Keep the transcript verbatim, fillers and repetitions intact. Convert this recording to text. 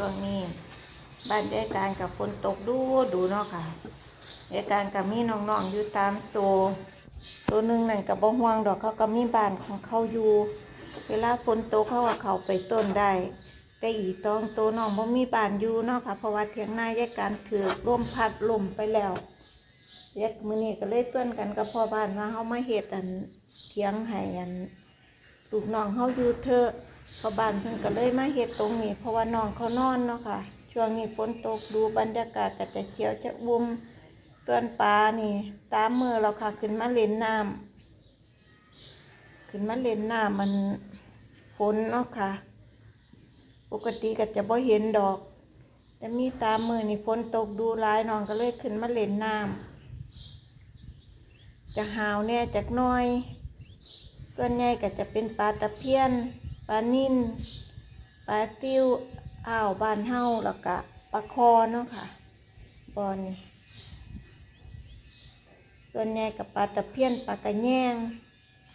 ช่วงนี้บ้านยายการกับฝนตกดูดูเนาะค่ะ ยายการกับมีน้องๆอยู่ตามตัว ตัวหนึ่งนั่นกับบ่ห่วงดอก เขาก็มีบ้านของเขาอยู่ เวลาฝนตกเขาก็เข้าไปต้นได้ แต่อีกสองตัวน้องบ่มีบ้านอยู่เนาะค่ะ เพราะว่าเถียงนายายการถืกลมพัดล้มไปแล้ว เฮ็ดมื้อนี้ก็เลยเตือนกันกับพ่อบ้านว่าเฮามาเฮ็ดอันเถียงให้อันลูกน้องเฮาอยู่เถอะ พ่อบ้านเพิ่นก็เลยมาเฮ็ดตรงนี้ เพราะว่าน้องเขานอนเนาะค่ะ ช่วงนี้ฝนตกดู บรรยากาศก็จะเขียวจะอุ่ม เตือนปลานี่ตามมื้อแล้วค่ะ ขึ้นมาเล่นน้ำ ขึ้นมาเล่นน้ำมันฝนเนาะค่ะ ปกติก็จะบ่เห็นดอก แต่มีตามมื้อนี่ฝนตกดูหลาย น้องก็เลยขึ้นมาเล่นน้ำ จะหาวแหน่จักหน่อย ส่วนใหญ่ก็จะเป็นปลาตะเพียน ปลานิล ปลาซิว อ่าวบ้านเฮา แล้วก็ปลาคอเนาะค่ะ บ่อนี่ ส่วนใหญ่ก็ปลาตะเพียน ปลากะแยง